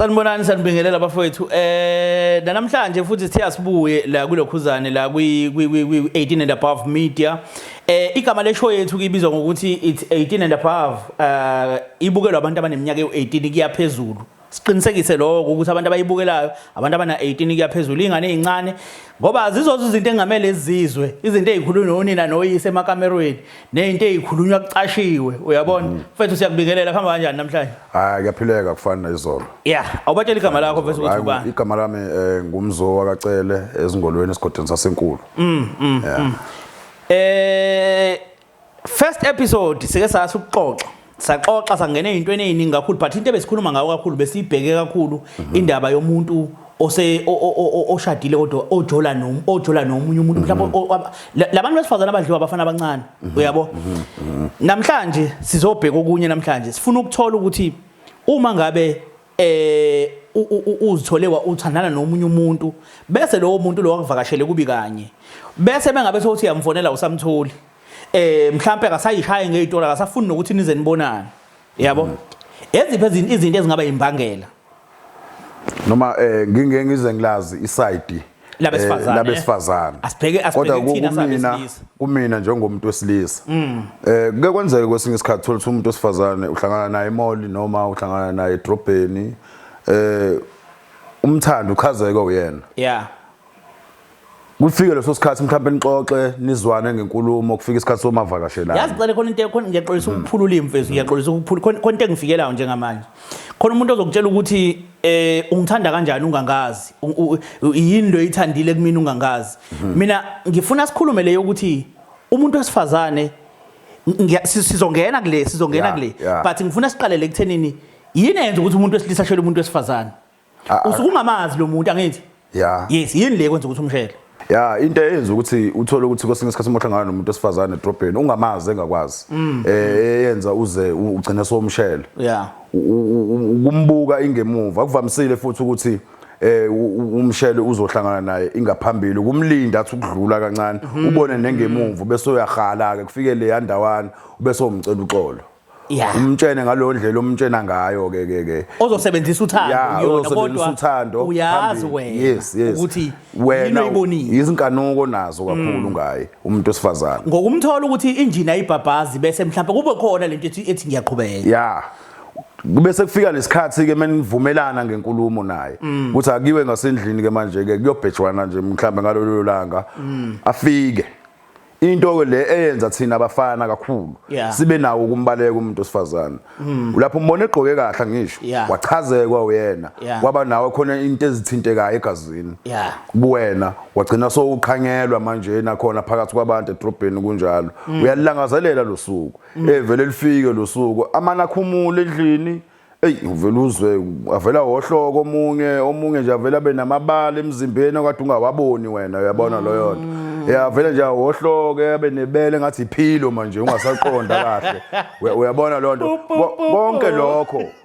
Sanibonani, sanibingelela bafowethu. Namhlanje futhi sithe asibuye la kulokhuzane la kwi 18 and above media. Igama le show yethu kibizwa ngokuthi it's 18 and above. Ibukelwa abantu abaneminyaka ewu18 kuya phezulu. Siqinisekise lokho ukuthi abantu abayibukelayo abantu abana 18 kuya phezulu, ingane ezincane, ngoba zizozo izinto engamele ezizwe, izinto ezikhulunywa nonina noyise emakamerweni nezinto ezikhulunywa kucashiwe, uyabona. Mfethu, siyakubingelela, kuhamba kanjani namhlanje? Hayi, kuyaphileka, kufana nezolo. Yeah, awubatshela igama lakho mfethu ukuthi Hayi, ubani. Igama lami nguMzo wakaCele ezingolweni esigodini sasenkulu. Yeah. First episode sike sase ukuxoxa. Saxoxa sangena ezintweni eziningi kakhulu, but into ebesikhuluma ngayo kakhulu, besibheke kakhulu indaba yomuntu ose oshadile kodwa ojola nomunye umuntu, mhlawumbe labantu besifazana abadliwa abafana abancane, uyabo. Namhlanje sizobheka okunye. Namhlanje sifuna ukuthola ukuthi uma ngabe uzithole uthandana nomunye umuntu, bese lowo muntu lo akuvakashele kubi kanye, bese bengabe sokuthi uyamfonela usamtholi, mhlambe akasayishaye ngezitolo, akasafuni nokuthi nize nibonane, yabo, eziphi izinto ezingaba imbangela? Noma ngingeke ngize ngilazi iside Labesifazane. Labesifazane. Asibheke Kodwa thina kumina sabesilisa. Kumina njengomuntu wesilisa, kuke kwenzeke kwesinye isikhathi thola ukuthi umuntu wesifazane uhlangana naye emall noma uhlangana naye edrobheni, umthando uchazeke uyena. Kufike leso sikhathi mhlawumbe nixoxe, nizwane ngenkulumo, kufika isikhathi somavakashelana. Yazi, cela, khona into khona, ngiyaxolisa ukuphula ulimi mfethu, ngiyaxolisa ukuphula. Khona into engifikelayo njengamanje. Khona umuntu ozokutshela ukuthi ungithanda kanjani ungangazi, yini lo oyithandile kumina ungangazi. Mina ngifuna sikhulume leyo ukuthi umuntu wesifazane, sizongena kule, sizongena kule, but ngifuna siqalele ekuthenini yini eyenza ukuthi umuntu wesilisa ashele umuntu wesifazane? Usuke ungamazi lo muntu, angithi? Yeah. Yes, yini le kwenza ukuthi umshele? Ya, into eyenza ukuthi uthole ukuthi kwesinye isikhathi uma uhlangana nomuntu wesifazane edrobheni ungamazi, engakwazi, eyenza uze ugcine somshele, ukumbuka ingemuva. Akuvamisile futhi ukuthi umshele uzohlangana naye ingaphambili, ukumlinda athi ukudlula kancane, ubone nengemuva, bese uyahala ke kufike le yandawana, bese umcela uxolo. Umtshene ngaleyo ndlela umtshena ngayo ke ke ke Ozosebenzisa uthando kuyona, ozosebenzisa kodwa uthando uyazi phambili. wena Yes. ukuthi yini Wena oyibonile. izinkanuko nazo kakhulu ngaye umuntu wesifazane. Ngokumthola ukuthi injini ayibhabhazi, bese mhlawumbe kube khona lento ethi ngiyaqhubeka. Ya, kube sekufika lesikhathi ke menivumelana ngenkulumo naye ukuthi akiwe ngasendlini ke manje ke kuyobhejwana nje mhlambe ngalolo langa, afike into ke le eyenza thina abafana kakhulu sibe nawo ukumbaleka umuntu osifazane lapho umbona egqoke kahle, ngisho wachazekwa uyena, kwaba nawe khona into ezithintekayo egazini kuwena, wagcina sowuqhanyelwa manje nakhona phakathi kwabantu edrobheni kunjalo. Uyalilangazelela lo suku, evele lifike lo suku, amane akhumule endlini, eyi, uvela uzwe avela wohloko omunye nje, avela abe namabala emzimbeni okade ungawaboni wena, uyabona leyo nto. Yavele nje awohloke, abe nebele ngathi iphilo manje ungasaqonda kahle. Uyabona leyo nto.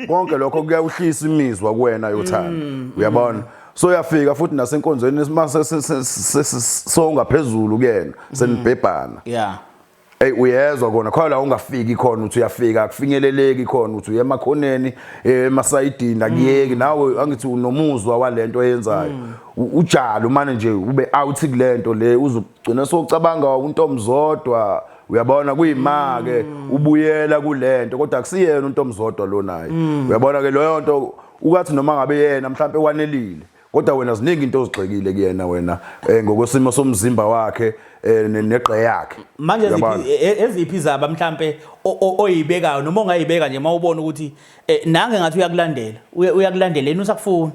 Konke lokho kuyawuhlisa imizwa kuwena yothando, uyabona. So uyafika futhi nasenkonzweni mase sowungaphezulu kuyena, senibhebhana. Ey, uyezwa kona khona la ungafiki khona, uthi uyafika akufinyeleleki khona, uthi uye emakhoneni, emasayidini, akuyeki nawe. Angithi unomuzwa walento oyenzayo, ujalo manje nje ube out kulento le, uzugcina sowucabanga untomzodwa, uyabona. Kuyima ke ubuyela kulento, kodwa akusiyena untomzodwa lo naye, uyabona ke leyo nto. Ukathi noma ngabe yena mhlambe wanelile, kodwa wena ziningi into ozigxekile kuyena wena, ngokwesimo somzimba wakhe, negqe yakhe. Manje Uyabona? eziphi eziphi izaba mhlambe oyibekayo noma ongayibeka nje mawubona ukuthi nange ngathi uyakulandela, uyakulandela yena usakufuna?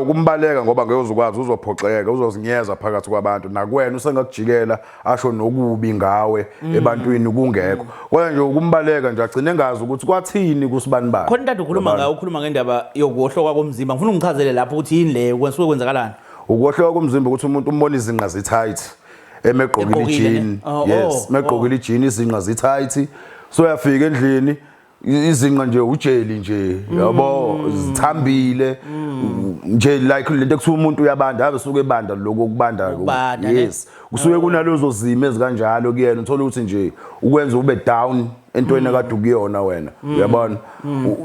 Ukumbaleka, ngoba ngeke uzukwazi, uzophoxeka, uzozinyeza phakathi kwabantu, nakuwena usengakujikela asho nokubi ngawe ebantwini kungekho. Kodwa nje ukumbaleka nje, agcine engazi ukuthi kwathini kusibani bani. Khona into ukhuluma ngayo, ukhuluma ngendaba yokuwohloka komzimba. Ngifuna ungichazele lapho ukuthi yini leyo, kwensuke kwenzakalani? Ukuwohloka komzimba ukuthi umuntu umbona izinqa zitight emegqokile Egqokile, ne? ijini. Oh, Yes, megqokile ijini, izinqa zitight, so uyafika endlini, izinqa nje ujeli nje, yabo, zithambile nje, like lento ekuthiwa umuntu uyabanda, ave suke ebanda lokho okubanda. Ukubanda, ne? Yes, kusuke kunalezo zimo ezikanjalo kuyena, uthola ukuthi nje ukwenza ube down. entweni akade ukuyona wena, uyabona?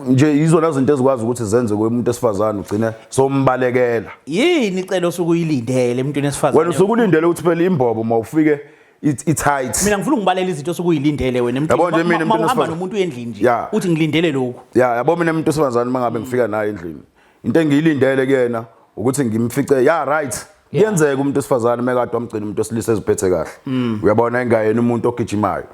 Nje yizona zinto ezikwazi ukuthi zenze kumuntu esifazane ugcine sombalekela. Yini icelo osuke uyilindele emntwini esifazane? Wena usuke ulindele ukuthi phela imbobo uma ufike i-tight. Mina ngifuna ungibalele izinto osuke uyilindele wena emntwini. Yabo nje mina Ma emntwini uhamba wesifazane. nomuntu endlini nje, uthi ngilindele lokhu. Ya, yabo mina umuntu wesifazane mangabe ngifika naye endlini, into engiyilindele kuyena ukuthi ngimfice ya right. Kuyenzeka umuntu wesifazane mekade wamgcina umuntu wesilisa eziphethe kahle, uyabona, engayena umuntu ogijimayo,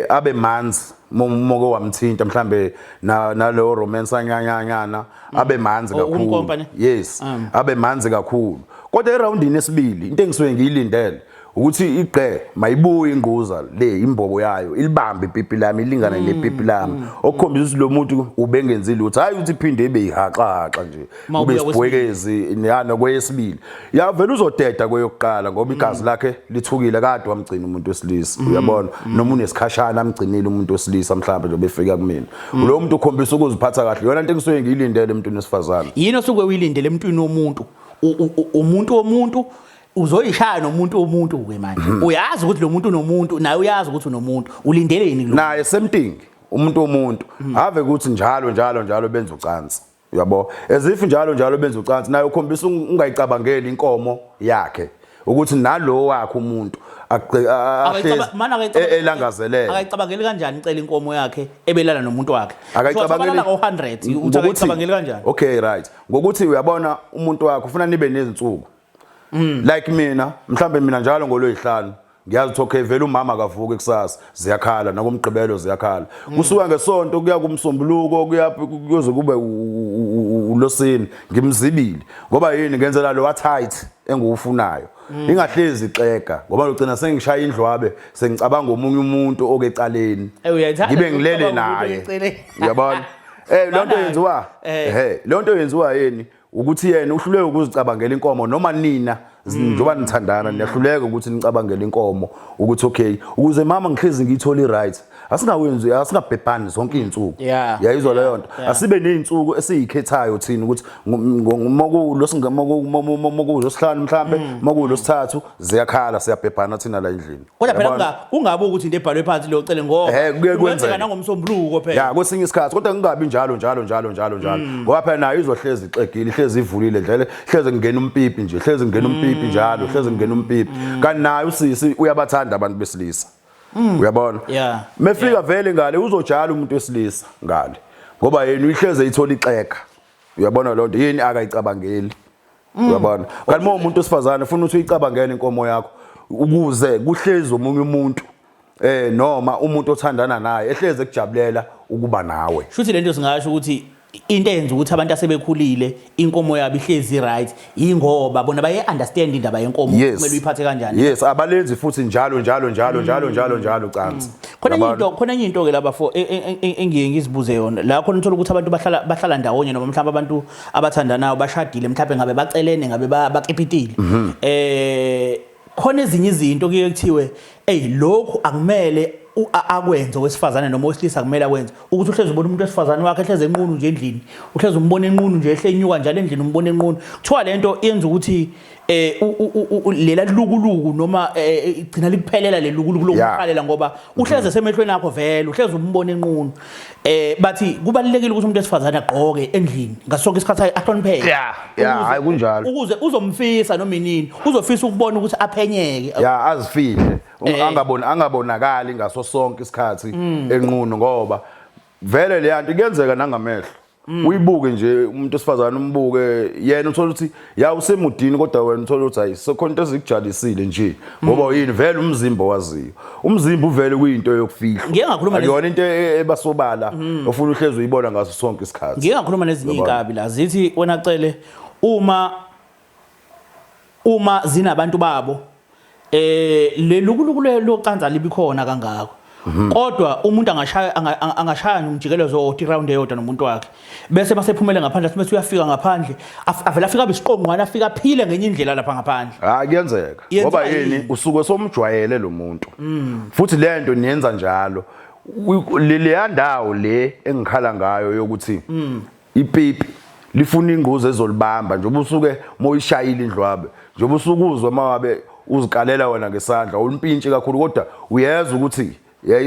abe manzi moke wamthinta mhlambe naleyo romance anyanyanyana, abe manzi Oh, kakhulu. ukumkompa ne? Yes, abe manzi kakhulu. Kodwa eroundini esibili into engisuke ngiyilindele ukuthi igqe mayibuye ingquza le, imbobo yayo ilibambe ipipi lami, ilingane nepipi lami, okukhombisa ukuthi lo muntu ubengenzi lutho. Hayi ukuthi iphinde ibe yihaxa haxa nje, Ma kube ubuya kwesibili. isibhwekezi yana kweyesibili. Ya, vele uzodeda kweyokuqala ngoba igazi lakhe lithukile, kade wamgcina umuntu wesilisa, uyabona, noma unesikhashana amgcinile umuntu wesilisa mhlawumbe nje befika kumina. Lo muntu ukhombisa ukuziphatha kahle, yona into engisuke ngiyilindele emntwini wesifazane. Yini osuke uyilindele emntwini womuntu? Umuntu womuntu uzoyishaya nomuntu womuntu ke manje. Uyazi ukuthi lo muntu unomuntu, naye uyazi ukuthi unomuntu. Ulindeleni kulo? Naye same thing, umuntu womuntu ave ukuthi njalo njalo njalo benza ucansi, uyabo, as if njalo njalo benza ucansi, naye ukhombisa ungayicabangeli inkomo yakhe ukuthi nalo wakhe umuntu ahlezi Mana elangazelele. Akayicabangeli kanjani icela inkomo yakhe ebelala nomuntu wakhe? Akayicabangeli ngo 100, uthi akayicabangeli kanjani? Okay, right, ngokuthi uyabona umuntu wakhe ufuna nibe nezinsuku, like mina mhlambe mina njalo ngolwesihlanu ngiyazi ukuthi okay, vele umama akavuki kusasa, ziyakhala, nakumgqibelo ziyakhala, kusuka ngesonto kuya kumsombuluko kuya kuyoze kube ulosini ngimzibile. Ngoba yini? Ngenzela lo tight engiwufunayo, ingahlezi ixega, ngoba lugcina sengishaya indlwabe sengicabanga omunye umuntu okecaleni, Uyayithanda ngibe ngilele ukucabanga umuntu naye. okeceleni. Uyabona, le nto Banayo. yenziwa ehe, le nto yenziwa yini? Ukuthi yena uhluleke ukuzicabangela inkomo, noma nina njengoba nithandana niyahluleka ukuthi nicabangele inkomo ukuthi okay, ukuze mama ngihlezi ngiyithole i-right, asingawenzi, asingabhebhani zonke iy'nsuku. Yayizwa leyo nto? Asibe ney'nsuku esiyikhethayo thina ukuthi makuwulosihlanu mhlambe, makuwulosithathu ziyakhala, siyabhebhana thina la endlini. Kodwa phela Yabona? Kungabi ukuthi into ebhalwe phansi leyo cele, ngoba Ehhe, kuye kungenzeka kwenzeke. nangomsombuluko phela. Ya, kwesinye isikhathi, kodwa kungabi njalo njalo njalo njalo njalo, ngoba phela nayo izohlezi ixegile, ihlezi ivulile ndlela, hleze kungena umpipi nje, hleze kungena umpipi njalo, hleze kungena umpipi. Kanti naye usisi uyabathanda abantu besilisa, uyabona? Mefika vele ngale uzojala umuntu wesilisa ngale, ngoba yena uyihleze ithola ixega, uyabona leyo nto? Yini? Akayicabangeli, uyabona? Kanti uma umuntu wesifazane ufuna ukuthi uyicabangele inkomo yakho ukuze kuhlezi omunye umuntu, noma umuntu othandana naye ehleze ekujabulela ukuba nawe. Shuthi lento singasho ukuthi into eyenza ukuthi abantu asebekhulile inkomo yabo ihlezi right ingoba bona baye understand indaba yenkomo, kumele uyiphathe kanjani. Yes, abalenzi futhi njalo njalo njalo njalo njalo njalo ucansi. Khona enye into, khona enye into ke laba for engiye ngizibuze yona la khona, uthola ukuthi abantu bahlala ndawonye, noma mhlawumbe abantu abathandanayo bashadile, mhlawumbe ngabe bacelene, ngabe bakipitile, khona ezinye izinto kuye kuthiwe ey, lokhu akumele akwenze owesifazane noma owesilisa akumele akwenze, ukuthi uhlezi ubona umuntu wesifazane wakhe ehleze enqunu nje endlini, uhlezi umbona enqunu nje, ehle enyuka njalo endlini, umbona enqunu. Kuthiwa lento yenza ukuthi lela lukuluku noma igcina likuphelela le lukuluku lokuqalela, ngoba uhleze esemehlweni akho vele, uhleze umbona enqunu. Bathi kubalulekile ukuthi umuntu wesifazane agqoke endlini ngaso sonke isikhathi, ahlonipheke. Ya, hayi, kunjalo. Ukuze uzomfisa noma inini, uzofisa ukubona ukuthi aphenyeke. Ya, azifihle, angaboni, angabonakali ngaso sonke isikhathi enqunu, ngoba vele le yanto kuyenzeka nangamehlo. Uyibuke nje umuntu osifazane, umbuke yena, uthola ukuthi ya, usemudini, kodwa wena uthola ukuthi hayi, sekhona into ezikujalisile nje, ngoba yini? Vele umzimba waziyo, umzimba uvele kuyinto yokufihlwa. Ngike ngakhuluma Akuyona into ebasobala ofuna uhlezi uyibona ngaso sonke isikhathi. Ngike ngakhuluma nezinye Yabona. iy'nkabi la, zithi wena cele uma zinabantu babo, le lukuluku locansi libikhona kangako, kodwa umuntu angashaya angashaya umjikelezo owodwa, iround eyodwa nomuntu wakhe, bese masephumele ngaphandle, athi bese uyafika ngaphandle, avele afika abe isiqongqwane, afika aphile ngenye indlela lapha ngaphandle. Hayi, kuyenzeka. Yenziwa Ngoba yini? Yini? Usuke somjwayele lo muntu futhi le nto niyenza njalo. Leya ndawo le engikhala ngayo yokuthi ipipi lifuna ingquza ezolibamba njengoba usuke moyishayile indlwabe, njengoba usuke uzwa mawabe uzikalela wena ngesandla, ulimpintshi kakhulu, kodwa uyezwa ukuthi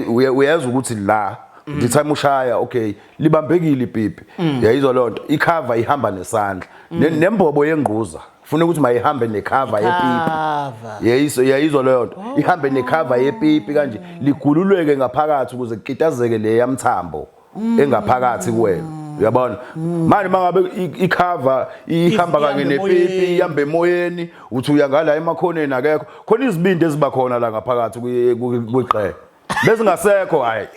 Uyezwa ukuthi la the time ushaya, okay, libambekile ipipi. Yayizwa lonto, icover ihamba nesandla. Nembobo yengquza funa ukuthi mayihambe necover yepipi. Cover. Yayizwa leyo nto, ihambe necover yepipi kanje, ligululeke ngaphakathi ukuze kukitazeke le yamthambo engaphakathi kuwena, uyabona? Manje mangabe icover ihamba kanye Ihambe nepipi, emoyeni. ihamba emoyeni, uthi uya ngala emakhoneni, akekho khona. Izibindi eziba khona la ngaphakathi kwigqe bezingasekho, hayi,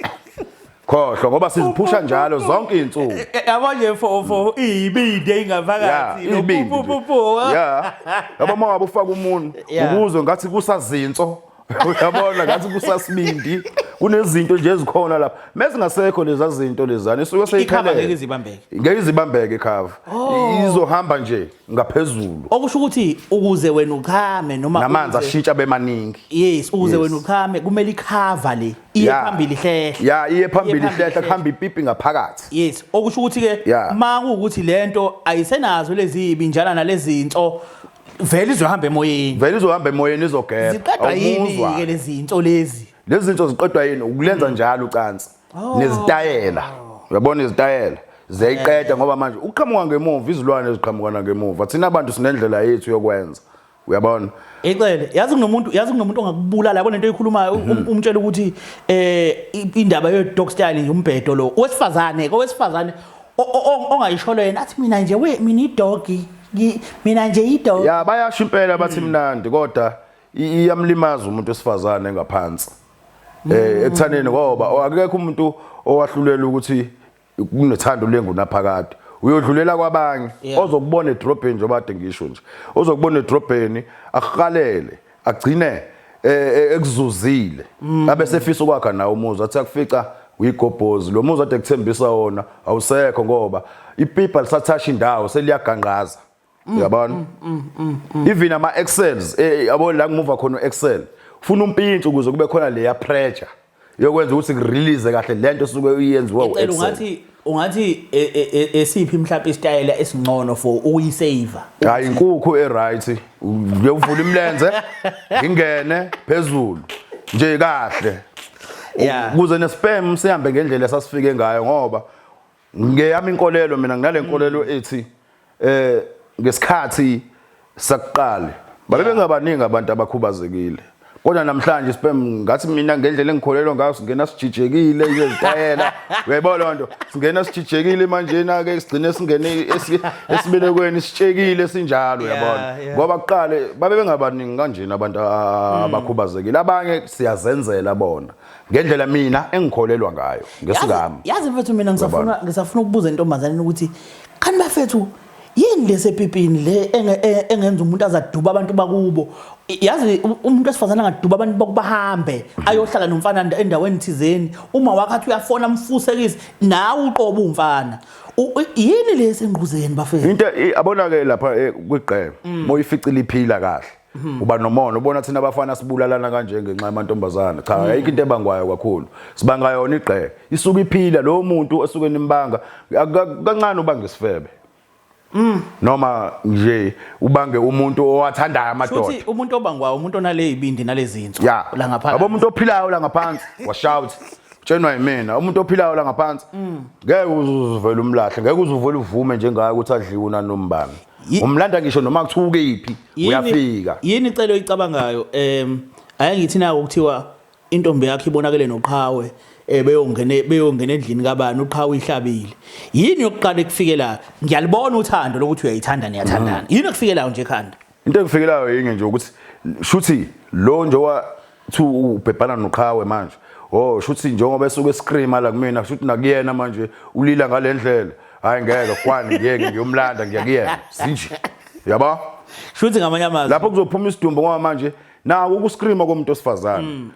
khohlwa, ngoba siziphusha njalo zonke izinsuku. Yabo nje, for iyibindi engaphakathi. Izibindi Pu, pu, nje. pu. Ya, yabo, uma ngabe ufaka umuntu, ukuzwe ngathi kusazinso, uyabona, ngathi kusasibindi, kunezinto nje ezikhona lapha. Mezingasekho leza zinto lezana, isuke Icover seyiphelele. ngeke izibambeke. Ngeke izibambeke icover, izohamba nje ngaphezulu. Okusho ukuthi ukuze wena uchame noma Namanzi ashintsha bemaningi. Yes, ukuze Yes. wena uchame kumele icover le iye phambili, ihlehle. Ya, iye phambili, phambili, ihlehla, kuhamba ipipi ngaphakathi. Yes, okusho ukuthi ke makuwukuthi lento ayisenazo lezi ibinjana nalezi zinso, vele izohamba emoyeni. Vele izohamba emoyeni, izogebha. Ziqedwa yini Awumuzwa. ke lezi zinso lezi? Lezi zinto ziqedwa yini? Ukulenza njalo ucansi nezitayela, uyabona, izitayela ziyayiqeda, ngoba manje uqhamuka ngemuva, izilwane eziqhamukana ngemuva, thina abantu sinendlela yethu yokwenza, uyabona? Ecele, yazi kunomuntu ongakubulala, yabona, into oyikhulumayo, umtshela ukuthi indaba ye dog style nje umbhedo lo. Owesifazane, kowesifazane ongayisholo yena athi mina nje, we, mina idog, mina nje idog. Ya, bayasho impela, bathi mnandi, kodwa iyamlimaza umuntu wesifazane ngaphansi ekuthaneni, ngoba akekho umuntu owahlulela ukuthi kunothando lwengunaphakade, uyodlulela kwabanye. Ozokubona edrobheni, njengoba kade ngisho nje, ozokubona edrobheni akuhalele, agcine ekuzuzile, abe sefisa ukwakha nawo umuzi, athi akufica uyigobhozi lo muzi ade kuthembisa wona awusekho, ngoba ipipa lisathasha indawo, seliyaganqaza, uyabona? Even ama axles, yabo, la ngimuva khona u-axle ufuna umpintshi ukuze kube khona leya pressure yokwenza ukuthi kurelease kahle lento esuke iyenziwa Ecela, u-axle. ungathi esiphi mhlawumbe isitayela esingcono for ukuyisave? Hayi, inkukhu e-right, uyovula imlenze, ingene phezulu nje kahle ukuze nesperm sihambe ngendlela esasifike ngayo, ngoba ngeyami inkolelo, mina nginale nkolelo ethi ngesikhathi sakuqala babe bengabaningi abantu abakhubazekile, kodwa namhlanje sperm, ngathi mina ngendlela engikholelwa ngayo, singena sijijekile izitayela, uyayibona loo nto, singena sijijekile manje ke sigcine singene esibelekweni sitshekile sinjalo, uyabona? Ngoba kuqale babe bengabaningi kanjena abantu abakhubazekile, abanye siyazenzela bona ngendlela mina engikholelwa ngayo ngesikami. Yazi mfethu, mina ngisafuna ukubuza intombazaneni ukuthi kanti bafethu yini lesepipini le engenza umuntu azaduba abantu bakubo? Yazi umuntu wesifazane angaduba abantu bakubo, bahambe ayohlala nomfana endaweni thizeni, uma wakhe athi uyafona amfusekise, nawe uqobo umfana. Yini lesengquzeni bafethu? Into abona ke lapha kwigqe, moyificile iphila kahle, uba nomona, ubona thina abafana sibulalana kanje ngenxa yamantombazana. Cha, ayikho into ebangwayo kakhulu, sibanga yona igqe, isuke iphila. Lo muntu osuke nimbanga kancane ubanga isifebe noma nje ubange umuntu owathandayo amadoda. Futhi umuntu obangwayo umuntu onale ibindi nalezinso la ngaphakathi. Yabo, umuntu ophilayo la ngaphansi, washout, tshenwa yimina, umuntu ophilayo la ngaphansi ngeke uzuvele umlahle, ngeke uzuvele uvume njengaye ukuthi adliwe nanombani. Umlanda ngisho noma kuthiwa ukephi, uyafika. Yini icelo oyicabangayo? Ake ngithi nako kuthiwa intombi yakhe ibonakele noqhawe, beyongena endlini kabani, uqhawe ihlabile. Yini yokuqala ekufikela? Ngiyalibona uthando lokuthi uyayithanda, niyathandana. Yini ekufikelayo nje ekhanda? Into engifikelayo yinye nje, ukuthi shuthi lo njengoba thi ubhebhana noqhawe manje, oh, shuthi njengoba esuke escreama la kumina, shuthi nakuyena manje ulila ngale ndlela. Hayi, ngeke kwani, ngiyeke ngiyomlanda, ngiya kuyena sinje, yabo? Shuthi ngamanye amazwi Lapho kuzophuma isidumbu, ngoba manje nawo ukuscreama komuntu osifazane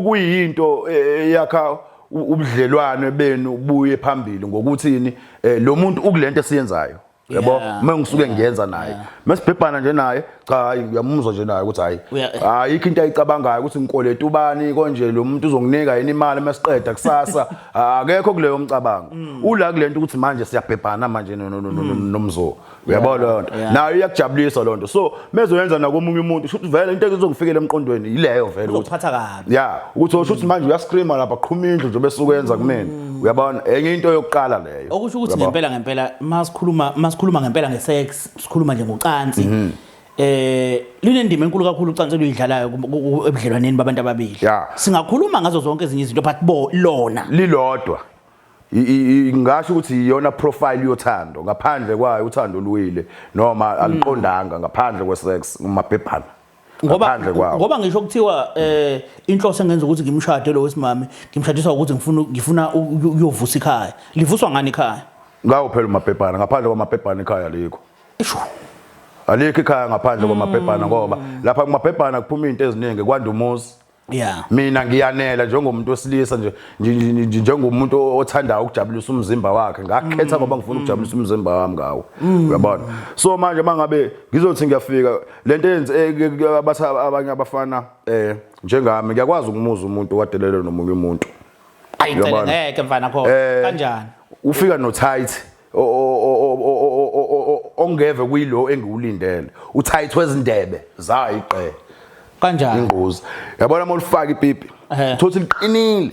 kuyinto eyakha ubudlelwane benu buye phambili ngokuthini, lo muntu ukulento esiyenzayo. Yabo, Yeah. uma ngisuke ngiyenza naye, mesibhebhana nje naye, cha, hayi, uyamuzwa nje naye ukuthi hayi, ayikho into ayicabangayo ukuthi ngikoleta ubani konje, lo muntu uzonginika yini imali masiqeda kusasa. Akekho kuleyo mcabango, ula kulento ukuthi manje siyabhebhana manje nomzo, uyabo leyo nto. Nayo iyakujabulisa leyo nto. So mezoyenza nakomunye umuntu, shuthi vele into ezongifikela emqondweni yileyo vele ukuthi Uzokuphatha kabi. Ya, ukuthi usho ukuthi manje uyascreama lapha, qhuma indlu nje bese ukwenza kumina, uyabona, enye into yokuqala leyo. Okusho ukuthi Uyabona? ngempela ngempela masikhuluma ngempela ngesex, sikhuluma nje ngocansi, linendima enkulu kakhulu ucansi oluyidlalayo ebudlelwaneni babantu ababili. Singakhuluma ngazo zonke ezinye izinto, but bo lona Lilodwa. Ngingasho ukuthi iyona profile yothando. Ngaphandle kwayo uthando luwile noma aliqondanga ngaphandle kwesex, umabhebhana. Ngoba Ngaphandle kwawo. Ngoba ngisho kuthiwa inhloso engenza ukuthi ngimshade lo wesimame, ngimshadiswa ukuthi ngifuna ukuyovusa ikhaya. Livuswa ngani ikhaya? Ngawo phela umabhebhana. Ngaphandle kwamabhebhana ikhaya alikho. Ishu. Alikho ikhaya ngaphandle kwamabhebhana, ngoba lapha kumabhebhana kuphuma izinto eziningi, kwanda umuzi. Mina ngiyanela njengomuntu wesilisa nje, njengomuntu othandayo ukujabulisa umzimba wakhe, ngakhetha ngoba ngifuna ukujabulisa umzimba wami ngawo, uyabona. So manje mangabe ngizothi ngiyafika lento yenze abatha abanye abafana njengami, ngiyakwazi ukumuza umuntu wadelele nomunye umuntu. Ayicele. Uyabona? Ngeke mfana khona. Kanjani? Ufika no tight ongeve kuyilo engiwulindele, utight wezindebe zayiqe. Kanjani? Ingquza, yabona uma ulifaka ipipi, thothi liqinile,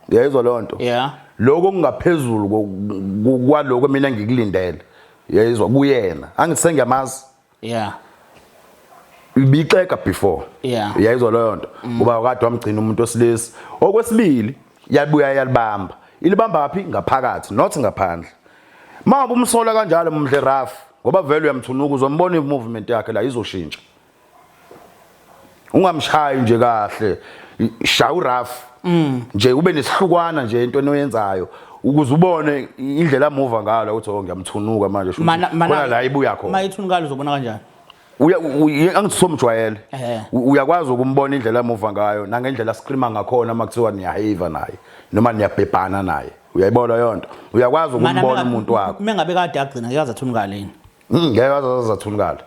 uyayizwa leyo nto? Yeah. Lokho kungaphezulu kwaloko mina engikulindele, uyayizwa, kuyena angithi sengiyamazi. Ibixeka before. Uyayizwa leyo nto? Ngoba kade wamgcina umuntu wesilisa. Okwesibili, yabuya yalibamba, ilibamba phi? Ngaphakathi, not ngaphandle. Mangabe umsola kanjalo, mdle rough, ngoba vele uyamthunuka, uzombona i-movement yakhe la izoshintsha. Ungamshayi nje kahle, shaya urough nje, ube nesihlukwana nje into oyenzayo ukuze ubone indlela amuva ngalo ukuthi oh, ngiyamthunuka manje, shuthi khona la ibuya khona. Mayithunukala uzobona kanjani? Uya angithi somjwayele. Uyakwazi ukumbona indlela amuva ngayo nangendlela screamer ngakhona uma kuthiwa niyahiva naye noma niyabhebhana naye, uyayibona leyo nto, uyakwazi ukumbona umuntu wakho. Mengabe kade agcina ngeke azathunukala yini? Ngeke azathunukala,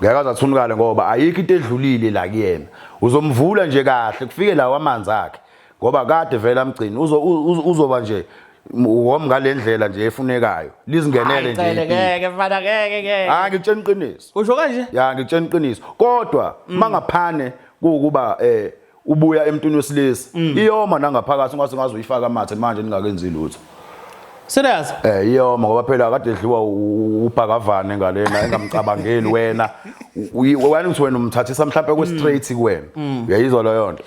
ngeke azathunukale ngoba ayikho into edlulile la kuyena. Uzomvula nje kahle kufike lawo amanzi akhe, ngoba kade vele amgcina, uzoba nje wom ngalendlela nje efunekayo, lizingenele nje Ayicele. ipipi. Ngeke mfana, ngeke, ngeke. Ah, ngikutshela iqiniso. Usho kanje? Ya, ngikutshela iqiniso, kodwa mangaphane kuukuba ubuya emntwini wesilisa, iyoma nangaphakathi, ungase ngaze uyifaka amathe manje ningakenzi lutho. Serious? Iyoma, ngoba phela kade edliwa ubhakavane ngalena engamcabangeli wena. Wena uthi wena umthathisa mhlawumbe kwe straight kuwena, uyayizwa leyo nto?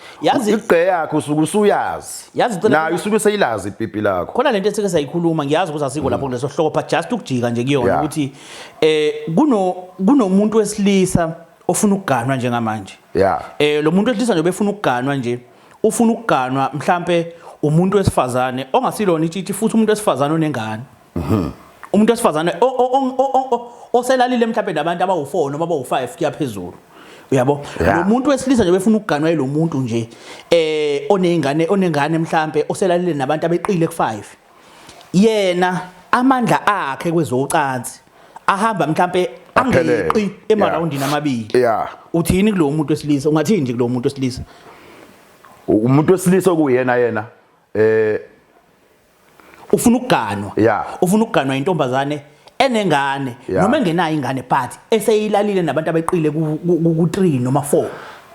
Igqe yakhe usuke usuyazi. Yazi Nayo usuke seyilazi ipipi lakho. Khona lento esike sayikhuluma, ngiyazi ukuthi asikho lapho kuleso sihloko, but just ukujika nje kuyona ukuthi kunomuntu wesilisa ofuna ukuganwa njengamanje. Lo muntu wesilisa nje obefuna ukuganwa nje, ufuna ukuganwa mhlambe umuntu wesifazane ongasilona itshitshi, futhi umuntu wesifazane onengane. Umuntu wesifazane oselalile mhlambe nabantu abawu4 noma abawu5 kuya phezulu. Uyabo? Lo muntu wesilisa nje befuna ukuganwa yilo muntu nje onengane, onengane mhlambe oselalile nabantu abeqile ku5. Yena amandla akhe kwezocansi ahamba mhlambe Aphelele. angeqi emarawundini amabili. Uthini kulowo muntu wesilisa? Ungathini nje kulowo muntu wesilisa? Umuntu wesilisa okuyena yena ufuna ukuganwa. Ufuna ukuganwa intombazane enengane noma engenayo ingane, but eseyilalile nabantu abeqile ku 3 noma 4.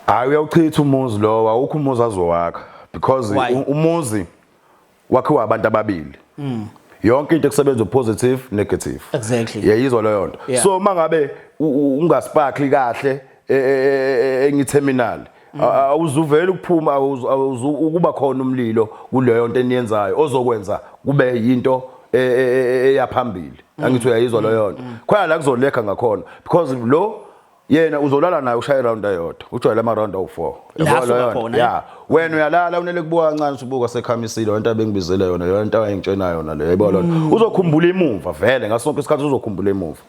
Hayi, uyawuchitha umuzi lo, awukho umuzi azowakha, because Why? umuzi wakhiwa abantu ababili. Yonke into ekusebenza positive, negative. Yayizwa leyo nto. So mangabe ungasparkli kahle engi terminal, awuzuvela ukuphuma, awuzu ukuba khona umlilo kuleyo nto eniyenzayo ozokwenza kube yinto eyaphambili. Angithi uyayizwa leyo nto? Khona la kuzolekha ngakhona, because lo yena uzolala naye ushaya round eyodwa, ujwayele ama round awu4. La Yabo asuka leyo nto? khona, Ya, wena uyalala unele kubuka kancane, usubuka sekhamisile lento abengibizele yona, leyo nto ayengitshena yona leyo, yayibona leyo nto? Uzokhumbula imuva vele ngaso sonke isikhathi, uzokhumbula imuva.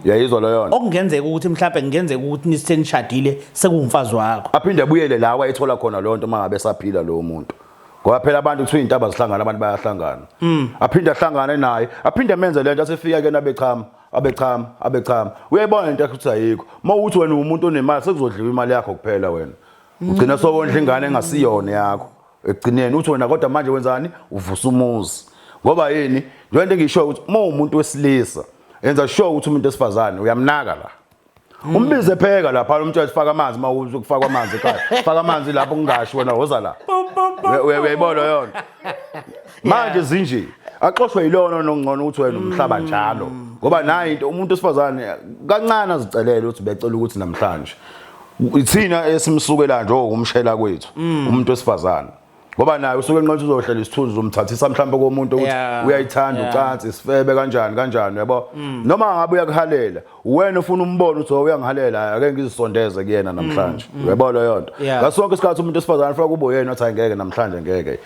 Uyayizwa leyo nto? Okungenzeka ukuthi mhlawumbe kungenzeka ukuthi nisitenishadile sekuwumfazi wakho. Aphinde abuyele la wayethola khona leyo nto mangabe esaphila lowo muntu. Ngoba phela abantu kuthiwa iy'ntaba zihlangana, abantu bayahlangana. Aphinde ahlangane naye, aphinde amenze lento asefika kuyena bechama. Abechama, abechama, uyayibona into yakho ukuthi ayikho. Uma uthi wena umuntu onemali, sekuzodliwa imali yakho kuphela. Wena ugcina sowondla ingane engasiyona yakho ekugcineni. Uthi wena kodwa manje wenzani? Uvusa umuzi. Ngoba yini? Njengoba into engisho ukuthi uma umuntu wesilisa, enza sure ukuthi umuntu wesifazane uyamnaka la, umbize, pheka lapha, umtshela faka amanzi. Uma ukufaka amanzi ekhaya, faka amanzi lapho, kungashi wena woza la. Uyayibona yona manje zinje axoshwe yilona nongcono ukuthi wena umhlaba njalo, ngoba nayi into, umuntu wesifazane kancane azicelele ukuthi becela ukuthi namhlanje ithina esimsukela nje okumshela kwethu umuntu wesifazane, ngoba naye usuke enqondo uzohlela isithunzi, uzomthathisa mhlawumbe komuntu ukuthi uyayithanda ucansi, isifebe, kanjani kanjani, uyabo? Noma ngabe uyakuhalela, wena ufuna umbone ukuthi, oh, uyangihalela, ake ngizisondeze kuyena namhlanje, uyabo leyo nto? Ngaso sonke isikhathi umuntu wesifazane ufika kube yena othi, "Hayi, ngeke namhlanje, ngeke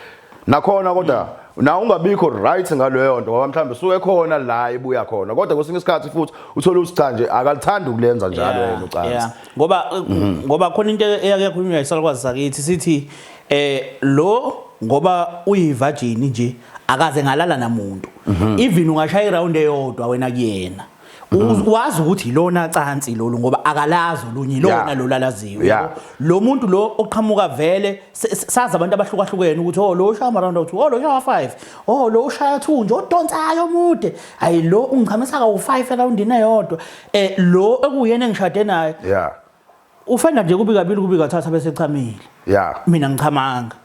nakhona." Kodwa na ungabikho right ngaleyo nto, ngoba mhlawumbe suke khona la ibuya khona, kodwa kwesinye isikhathi futhi uthola ukuthi cha nje, akalithandi ukulenza njalo yena ucansi. Yeah. Ngoba khona into eyake yakhulunywa isalukwazi sakithi, sithi lo ngoba uyi-virgin nje, akaze ngalala namuntu, even ungashaya iround eyodwa wena kuyena, wazi ukuthi ilona cansi lolu, ngoba akalazi olunye, ilona lolu alaziyo. Yabo? Lo muntu lo oqhamuka vele sazi abantu abahlukahlukene ukuthi, oh, lo ushaya ama round 2, oh, lo ushaya 5, oh, lo ushaya 2 nje odonsayo omude, hayi, lo ungichamisa kawu 5 eroundini eyodwa, lo ekuyena engishade naye ufenda nje kubi kabili, kubi kathathu, bese echamile, mina ngichamanga,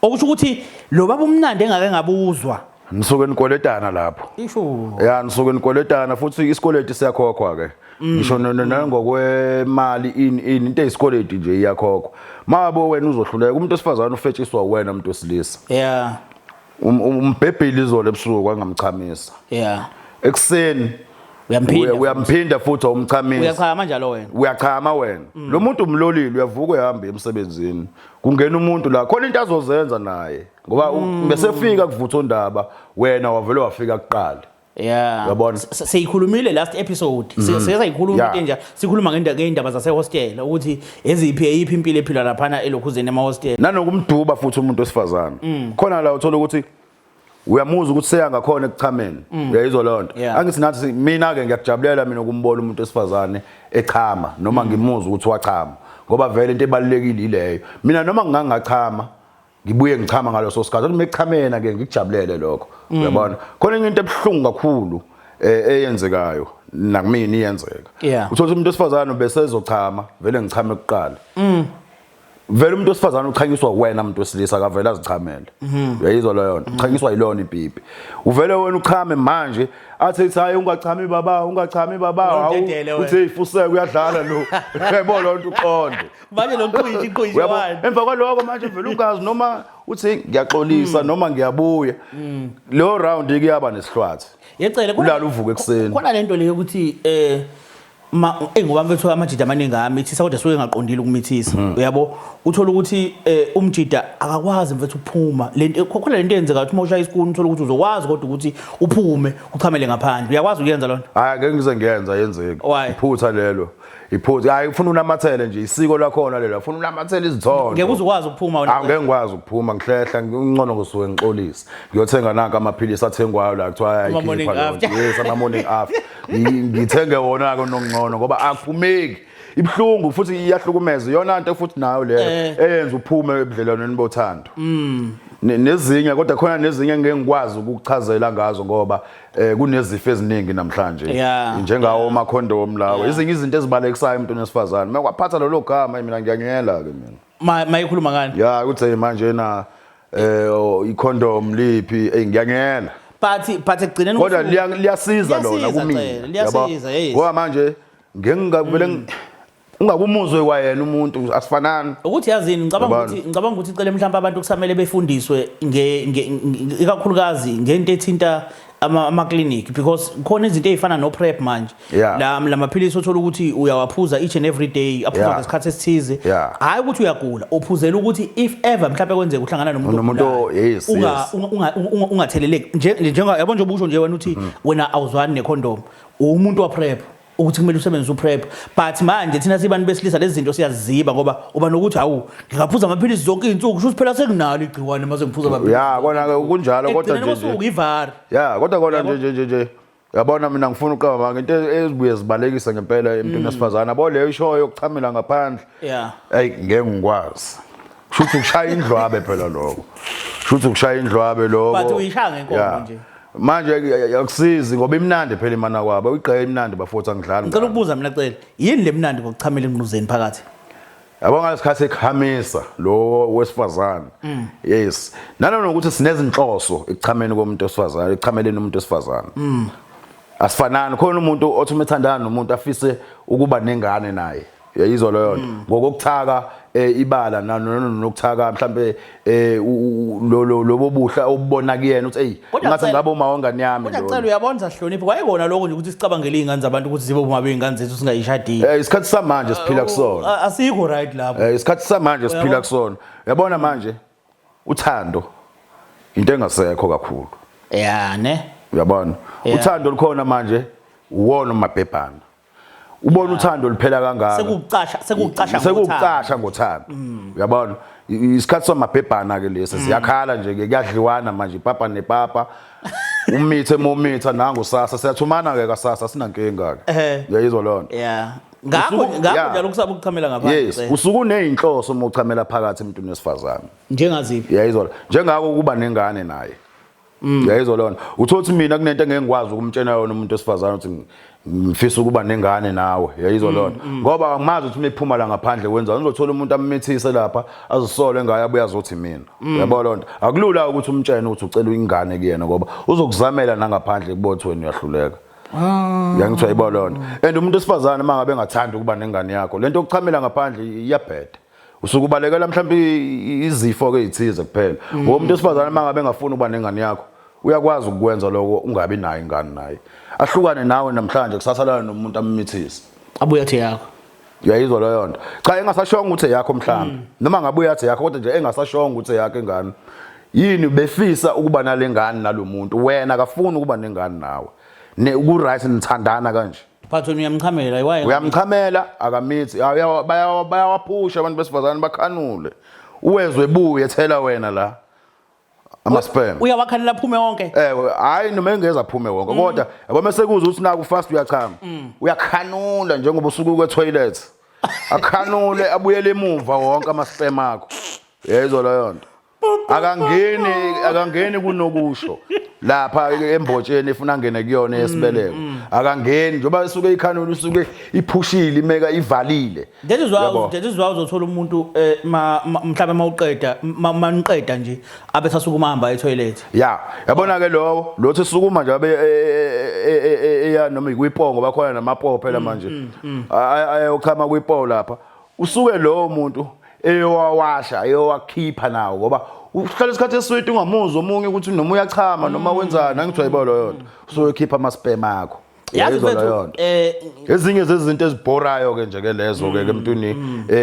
okusho ukuthi lo baba umnandi engake ngabuzwa. Nisuke nikweletana lapho. Isho. Ya, nisuke nikweletana, futhi isikweleti siyakhokhwa ke, ngisho nangokwemali, ini ini, into eyisikweleti nje iyakhokhwa. Mabo wena uzohluleka, umuntu wesifazane ufetshiswa wena umuntu wesilisa. Umbhebhile izolo ebusuku wangamchamisa, ekuseni uyamphinda. Uyamphinda futhi awumchamisa. Uyachama njalo wena. Uyachama wena. Lo muntu umlolile, uyavuka, uyahamba emsebenzini, kungena umuntu la khona, into azozenza naye, ngoba bese fika kuvutha ondaba, wena wavele wafika kuqala. Uyabona? Siyikhulumile last episode. Sike sayikhuluma into enja, sikhuluma ngendaba zase-hostel, ukuthi eziphi, eyiphi impilo ephilwa laphana elokhuzeni ema-hostel. Nanokumduba futhi umuntu wesifazane, khona la uthola ukuthi uyamuzwa ukuthi seyangakhona ekuchameni, uyayizwa leyo nto? Angithi nathi mina ke ngiyakujabulela mina ukumbona umuntu wesifazane echama, noma ngimuzwa ukuthi wachama, ngoba vele into ebalulekile ileyo. Mina noma ngingangachama, ngibuye ngichama ngaloso sikhathi, kodwa mechamena ke ngikujabulele lokho, uyabona? Khona enye into ebuhlungu kakhulu eyenzekayo nakumina iyenzeka. Uthola umuntu wesifazane besezochama, vele ngichame kuqala. Vele umuntu wesifazane uchanyiswa wena umuntu wesilisa, akavele azichamele, uyayizwa leyo nto? Uchanyiswa yilona ipipi. Uvele wena uchame manje, athi hayi, ungachami baba, ungachami baba. Hawu, Udedele wena. uthi, "Hey, fuseke, uyadlala lo." Uyayibona leyo nto? Uqonde. Manje lo qwishi qwishi. Uyabo? Wani. Emva kwaloko manje vele ungazi noma uthi ngiyaxolisa noma ngiyabuya, leyo round kuyaba nesihlwathi. Yecele. Ulala uvuke ekuseni. Khona lento leyo ukuthi ma ngoba mfethu amajida amaningi amithisa, kodwa suke engaqondile ukumithisa, uyabo? Uthola ukuthi umjida akakwazi mfethu ukuphuma lento. Khona lento eyenzeka ukuthi uma ushaya isikuni, uthola ukuthi uzokwazi kodwa ukuthi uphume uchamele ngaphandle. Uyakwazi ukuyenza lonto? Hayi, ngeke ngize ngiyenza, yenzeki. Why? Iphutha lelo, iphutha. Hayi, ufuna unamathele nje, isiko lakhona lelo, ufuna unamathele izithonto. Ngeke uze ukwazi ukuphuma wena? Awu, ngeke ngikwazi ukuphuma, ngihlehla ngcono, ngisuke ngixolise, ngiyothenga nanka amaphilisi athengwayo la kuthiwa Ama-morning ayayikhipha leyo nto. after. Yes, ama-morning after. Ngithenge wona-ke nongcono, ngoba akuphumeki, ibuhlungu futhi iyahlukumeza iyona nto futhi nayo leyo eyenza uphume ebudlelwaneni bothando. Nezinye kodwa khona, nezinye engeke ngikwazi ukukuchazela ngazo, ngoba kunezifo eziningi namhlanje, njengawo amakhondomu lawo, ezinye izinto ezibalekisayo umuntu wesifazane. Uma kwaphatha lolo gama, mina ngiyanyela ke mina. Mayikhuluma ngani? Ya, kuthi manje na icondom liphi, ey, ngiyangena. But ekugcineni kodwa liyasiza lona Liyasiza, kumina. Cele, liyasiza, yes. Ngoba manje ngeke ungakumuzi kwayena umuntu, asifanani. Ukuthi yazini, ngicabanga Yabona. ukuthi icele mhlawumbe abantu kusamele befundiswe ikakhulukazi ngento ethinta ama clinic, because khona izinto ezifana no PrEP manje, la lamaphilisi othola ukuthi uyawaphuza each and every day, aphuzwa ngesikhathi esithize. Hayi ukuthi uyagula, uphuzela ukuthi if ever mhlawumbe kwenzeka uhlangana nomuntu Nomuntu ogulayo, ungatheleleki. Njenga yabo nje ubusho nje wena uthi wena awuzwani necondom, umuntu wa PrEP, ukuthi kumele usebenzise uPrEP. But manje thina sibantu besilisa lezi zinto siyaziziba, ngoba uba nokuthi, hawu, ngingaphuza amaphilisi zonke iy'nsuku, kusho ukuthi phela sekunalo igciwane mase ngiphuza amaphilisi. Ya, kona ke kunjalo, kodwa Ekugcineni nje kosuku ivari. Ya, kodwa kona nje nje nje nje Yabona mina ngifuna uqamba into ezibuye zibalekise ngempela emntwini wesifazane. Yabo leyo ishoyo yokuchamela ngaphandle. Hey, ngeke ngikwazi. Kushuthi ukushaya indlwabe phela lokho. Kushuthi ukushaya indlwabe lokho. But uyishaya ngenkomo nje. Manje akusizi ngoba imnandi phela imana kwabo. Uyigqeke imnandi bafowethu, angidlali. Ngicela ukubuza mina Cele, yini le mnandi ngokuchamela engquzeni phakathi? Yabo ngalesikhathi ekhamisa lo wesifazane. Yes. Nanokuthi sinezinhloso ekuchameni komuntu wesifazane, ekuchameleni umuntu wesifazane. Asifanani, khona umuntu othi uma ethandana nomuntu afise ukuba nengane naye. Uyayizwa leyo nto. Ngokuthaka ibala nokuthaka mhlambe lo lobo buhla obubona kuyena uthi hey, ngathi ngabe uma wengane yami lo. Kodwa Cele uyabona sihloniphe kwayekona lokho nje ukuthi sicabangele izingane zabantu ukuthi zibe uma beyingane zethu singayishadile. Isikhathi samanje siphila kusona. Asikho right lapho. Isikhathi samanje siphila kusona. Uyabona manje uthando into engasekho kakhulu. Yeah ne. Uyabona? Uthando lukhona manje uwona umabhebhana. Ubona uthando luphela kangaka. Sekukucasha sekukucasha ngothando. Uyabona? Isikhathi samabhebhana ke lesi siyakhala nje ke, kuyadliwana manje ipapa nepapa. Umithe momitha nangu sasa siyathumana ke kasasa, sinankinga ke. Uyayizwa leyo nto? Yeah. Ngakho njalo kusaba ukuchamela ngaphandle. Yes, usuke uneyinhloso uma uchamela phakathi emntwini wesifazane. Njengaziphi? Uyayizwa? Njengako ukuba nengane naye. Uyayizwa leyo nto? Uthola ukuthi mina kunento engeke ngikwazi ukumtshela yona umuntu wesifazane ukuthi ngifisa ukuba nengane nawe. Uyayizwa leyo nto? Ngoba angimazi ukuthi uma ephuma la ngaphandle wenzani. Uzothola umuntu ammithise lapha azisole ngaye abuye azothi mina. Uyabo leyo nto? Akulula ukuthi umtshene ukuthi ucela ingane kuyena ngoba uzokuzamela nangaphandle kubothi wena uyahluleka. Uyangithiwa yibo leyo nto. And umuntu wesifazane uma ngabe engathandi ukuba nengane yakho, lento yokuchamela ngaphandle iyabheda. Usuke ubalekela mhlawumbe izifo ke ezithize kuphela. Ngoba umuntu wesifazane uma ngabe engafuni ukuba nengane yakho, uyakwazi ukukwenza lokho ungabi nayo ingane naye. Ahlukane nawe namhlanje, kusasa lana nomuntu ammithise. Abuye athi yakho. Uyayizwa leyo nto? Cha, engasashongo ukuthi eyakho mhlawumbe. Noma ngabe uyathi yakho kodwa nje engasashongo ukuthi eyakho ingane. Yini befisa ukuba nale ngane nalomuntu, wena akafuni ukuba nengane nawe. Ne ku right nithandana kanje. But wena uyamchamela, why? Uyamchamela akamithi. Bayawaphusha abantu besifazane bakhanule. Uwezwe buye thela wena la ama sperm. Uyawakhalela aphume wonke. Hayi noma engeza aphume wonke kodwa yabo mase kuza ukuthi naku fast uyachama. Uyakhanula njengoba usuku kwe toilet. Akhanule abuyele emuva wonke ama sperm akho. Yezwa leyo nto. Akangeni kunokusho lapha embotsheni efuna angene kuyona yesibeleko. Akangeni njengoba isuke ikhanula, usuke iphushile imeka ivalile. That is why that is why uzothola umuntu mhlawumbe mawuqeda maniqeda nje abe sasukuma hamba e-toilet. Ya, yabona ke lowo lothi sukuma nje abe eya noma ikwipongo bakhona namapo phela manje. Ayochama kwipo lapha. Usuke lowo muntu eyowawasha eyowakhipha nawo ngoba uhlala isikhathi eside ungamuzwa omunye ukuthi noma uyachama noma wenzani, angithiwa yibo leyo nto. Usuke ama sperm akho. Yazi mfethu, ezinye zezinto ezibhorayo ke nje ke lezo ke emntwini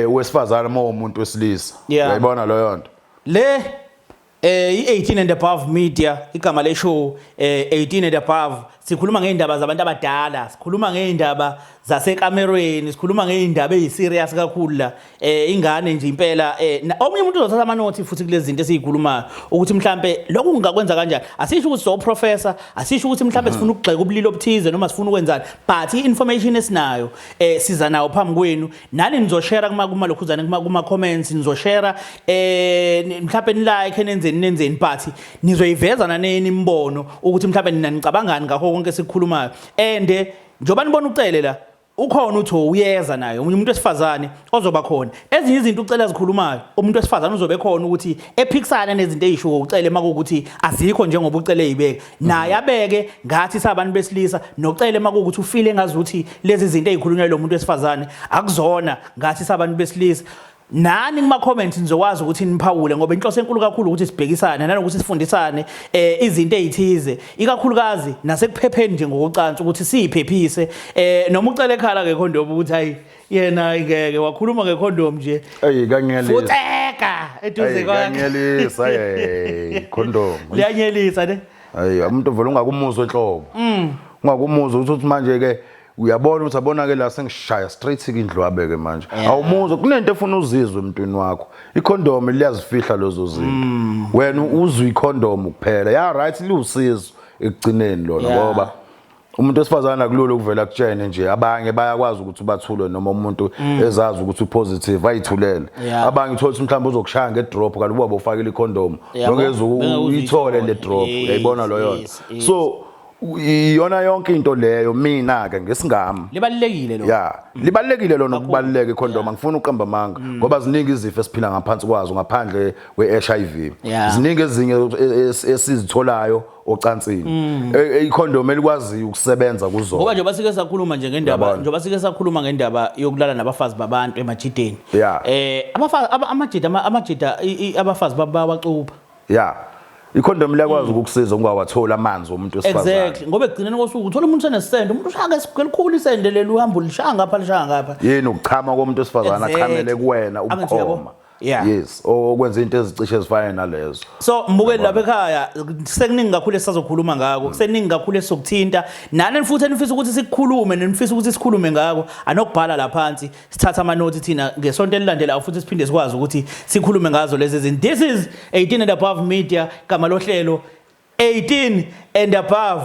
wesifazane uma umuntu wesilisa. Uyayibona leyo nto? Le i-18 and above media, igama le show 18 and above, sikhuluma ngeindaba zabantu abadala, sikhuluma ngeindaba zasekamerweni, sikhuluma ngeindaba eziserious kakhulu la. Ingane nje impela, omunye umuntu uzothatha amanothi futhi kulezi zinto esizikhulumayo ukuthi mhlambe lokhu ngingakwenza kanjani. Asisho ukuthi so professor, asisho ukuthi mhlambe sifuna ukugxeka ubulili obuthize noma sifuna ukwenzani, but i-information esinayo siza nayo phambi kwenu. Nani nizoshare kuma lokhuzane kuma comments, nizoshare mhlambe ni like nenzeni, but nizoyiveza naneni imibono ukuthi mhlambe nina nicabangani ngakho konke esikhulumayo. And njoba nibona uCele la ukhona uthi uyeza naye omunye umuntu wesifazane ozoba khona, ezinye izinto uCele azikhulumayo umuntu wesifazane uzobe khona ukuthi ephikisana nezinto ezishiwo uCele makuwukuthi azikho njengoba uCele eyibeka naye abeke ngathi sabantu besilisa, noCele makuwukuthi ufile engazuthi lezi zinto ezikhulunywa lo muntu wesifazane akuzona ngathi sabantu besilisa. Nani kuma comments nizokwazi ukuthi niphawule ngoba inhloso enkulu kakhulu ukuthi sibhekisane nanokuthi sifundisane izinto ezithize, ikakhulukazi nasekuphepheni nje ngokucansa ukuthi siphephise. Noma uCele ekhala ngekhondom ukuthi hayi yena ngeke wakhuluma ngekhondom nje. Ey kanyelisa. Futheka eduze kwakhe. Kanyelisa hey condom. Liyanyelisa ne. Hayi umuntu vele ungakumuzwa enhlobo. Ungakumuzwa ukuthi manje ke uyabona ukuthi abona ke la sengishaya straight ke indlwabe ke manje. Awumuzwa kunento efuna uzizwe emntwini wakho. Icondom liyazifihla lezo zinto. Wena uzwe icondom kuphela. Ya right, liwusizo ekugcineni lona ngoba Umuntu wesifazane akulula ukuvela kutshene nje. Abanye bayakwazi ukuthi ubathule, noma umuntu ezazi ukuthi upositive ayithulele. Abanye uthola ukuthi mhlawumbe uzokushaya ngedrop, kanti ubaba ufakile icondom, nongeze Bengeke uyithole le uyithole. drop. Uyayibona loyo nto? So iyona yonke into leyo. Mina ke ngesingami, Libalulekile lo. Ya, libalulekile lona, ukubaluleka ikhondom. Angifuni uqamba amanga, ngoba ziningi izifo esiphila ngaphansi kwazo ngaphandle kwe-HIV. Ziningi ezinye esizitholayo ocansini. Ikhondom elikwaziyo ukusebenza Ngoba kuzona. njengoba sike sakhuluma nje ngendaba, Uyabona. njengoba sike sakhuluma ngendaba yokulala nabafazi babantu emajideni, abafazi amajida amajida abafazi bawacupha. Ya, ikhondom liyakwazi ukukusiza ungawatholi amanzi womuntu wesifazane. Exactly, ngoba ekugcineni kosuku uthola umuntu senesende, umuntu ushaya elikhulu isende leli, uhamba ulishaya ngapha, lishaya ngapha. Yini ukuchama komuntu wesifazane, achamele kuwena. Angithi uyabo? Ubukhoma. Yes, okwenza into ezicishe ezifana nalezo. So mbukeli lapha ekhaya, sekuningi kakhulu esisazokhuluma ngako, kuseningi kakhulu esizokuthinta nani futhi enifisa ukuthi sikukhulume, nenifisa ukuthi sikhulume ngako, anokubhala la phansi, sithatha amanothi thina ngesonto elilandelayo futhi siphinde sikwazi ukuthi sikhulume ngazo lezi zinto. This is 18 and Above Media, gama lohlelo 18 and Above.